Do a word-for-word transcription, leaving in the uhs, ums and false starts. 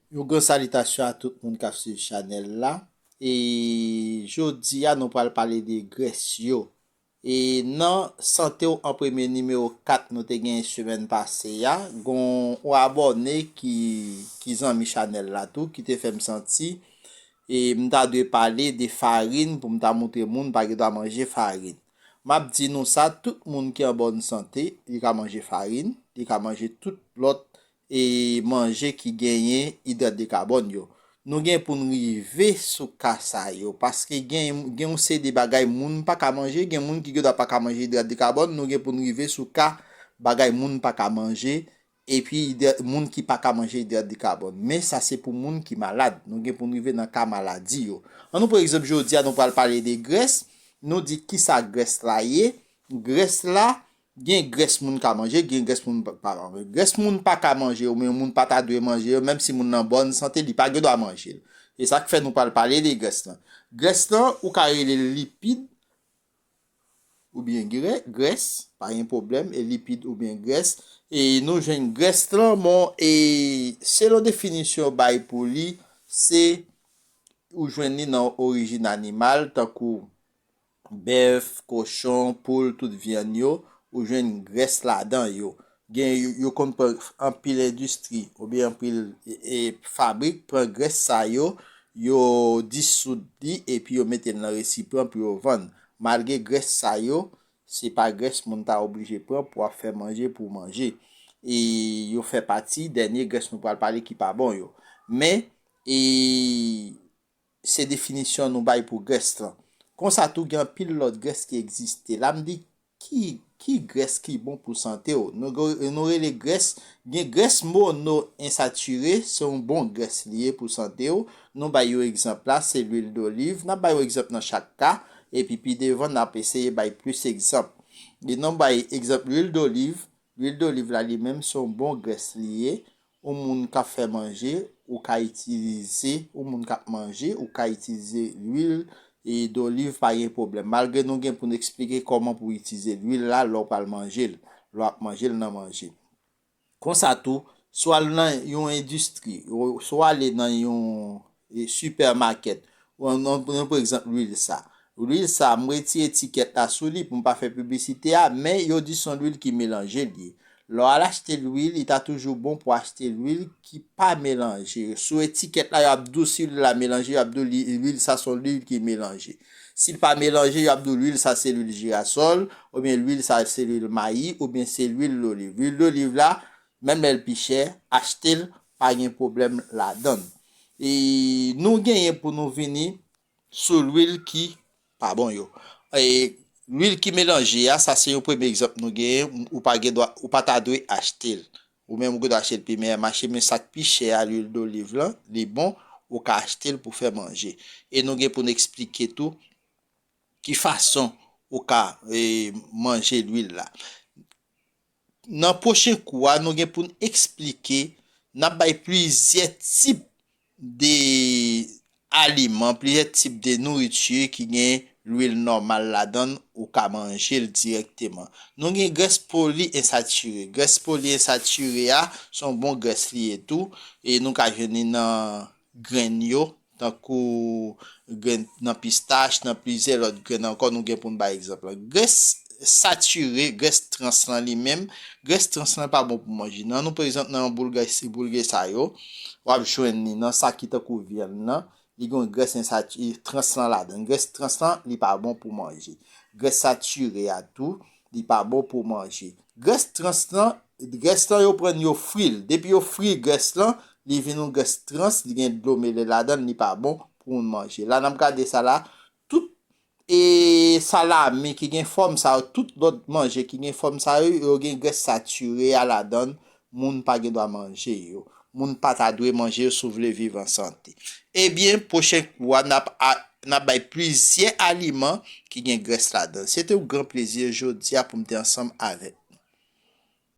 Yon gran salitasyon a tout moun k ap swiv chanèl la. E jodi a, nou pral pale de grès yo. E nan Sante w an premye nimewo kat nou te gen semèn pase a, gon yon abòne ki, ki zanmi chanèl la tou, ki te fè m santi e m ta dwe pale de farin pou m ta montre moun pa gen dwa manje farin. M ap di nou sa, tout moun ki an bòn sante, li ka manje farin, li ka manje tout lòt e manje ki genyen idrat de kabòn yo. Nou gen pou n rive sou ka sa yo, paske gen, gen yon seri de bagay moun pa ka manje, gen moun ki gen dwa pa ka manje idrat de kabòn, nou gen pou n rive sou ka bagay moun pa ka manje, epi idra-, moun ki pa ka manje idrat de kabòn. Men sa se pou moun ki malad, nou gen pou n rive nan ka maladi yo. An nou pran egzanp jodi a, nou pral pale de grès, nou di kisa grès la ye, grès la, gen grès moun ka manje, gen grès moun pa, pa manje. Grès moun pa ka manje, oubyen moun pa ta dwe manje yo, menm si moun nan bòn sante, li pa gen dwa manje l. E sa k fè nou pral pale de grès lan. Grès lan, ou ka rele l lipid, oubyen grè-, grès, pa gen pwoblèm, e lipid oubyen grès. E nou jwenn grès lan, bon, e selon definisyon yo bay pou li, se ou jwenn li nan orijin animal, tankou bèf, kochon, poul, tout vyann yo, ou jwenn grès ladan yo. Gen, yo, yo konn pran anpil endistri, oubyen anpil, e, e, fabrik pran grès sa yo, yo disoud li, epi yo mete l nan resipyan pou yo vann. Malgre grès sa yo, se pa grès moun ta oblije pran pou ap fè manje pou manje. E yo fè pati dènye grès nou pral pale ki pa bon yo. Men, e, se definisyon nou bay pou grès lan. Konsa tou, gen anpil lòt grès ki egziste. La m di ki, ki grès ki bon pou sante w. Nou, nou rele grès, gen grès mono ensatire, se yon bon grès li ye pou sante w. Nou bay yon egzanp la, se lwil doliv. N ap bay yon egzanp nan chak ka, epi pi devan, n ap eseye bay plis egzanp. E nou bay egzanp lwil doliv. Lwil doliv la, li menm, se yon bon grès li ye. Yon moun k ap fè manje, ou ka itilize, yon moun k ap manje, ou ka itilize lwil e doliv, pa gen pwoblèm. Malgre nou gen pou n eksplike kòman pou itilize lwil la lè w pral manje l, lè w ap manje l nan manje. Konsa tou, si w al nan yon endistri, si w ale nan yon, e, sipèmakèt, ou an, an, pran egzanp lwil sa. Lwil sa, m retire etikèt la sou li pou m pa fè piblisite a, men yo di se yon lwil ki melanje li ye. Lè w al achte lwil, li ta toujou bon pou achte lwil ki pa melanje. Sou etikèt la, y ap di w si lwil la melanje, y ap di w li, lwil sa se yon lwil ki melanje. Si l pa melanje, y ap di w lwil sa se lwil jirasòl, oubyen lwil sa se lwil mayi, oubyen se lwil doliv. Lwil doliv la, menm lè l pi chè, achte l, pa gen pwoblèm ladan l. E nou genyen pou nou vini sou lwil ki pa bon yo. E lwil ki melanje a, sa se yon premye egzanp nou genyen, ou pa gen dwa, ou pa ta dwe achte l. Ou menm ou gen dwa achte l pi meyè mache, men sa k pi chè a, lwil doliv lan, li bon, ou ka achte l pou fè manje. E nou gen pou n eksplike tou ki fason ou ka, e, manje lwil la. Nan pwochen kou a, nou gen pou n eksplike, n ap bay plizyè tip de aliman, plizyè tip de nouriti ki gen lwil nòmal ladan l, ou ka manje l dirèkteman. Nou gen grès poli ensatire. Grès poli ensatire a, se yon bon grès li ye tou, e nou ka jwenn li nan grenn yo, tankou grenn nan pistach, nan plizyè lòt grenn ankò, nou gen pou n bay egzanp la. Grès satire, grès trans lan li menm, grès trans lan pa bon pou manje. Nan nou, pa egzanp, nan yon boul grès, boul grès sa yo, w ap jwenn li nan sa ki tankou vyann nan, li gen grès ensati-, trans lan ladan. Grès trans lan, li pa bon pou manje. Grès satire a tou, li pa bon pou manje. Grès trans lan, grès lan yo pran l, yo fri l. Depi yo fri grès lan, li vin yon grès trans, li gen dlo mele ladan l, li pa bon pou moun manje. La n ap gade sa la, tout, e, salami ki gen fòm sa yo, tout lòt manje ki gen fòm sa yo, yo gen grès satire a ladan l, moun pa gen dwa manje yo. Moun pa ta dwe manje yo si w vle viv an sante. Ebyen, pwochen kou a, n ap, a, n ap bay plizyè aliman ki gen grès ladan l. Se te yon gran plezi jodi a pou m te ansanm avèk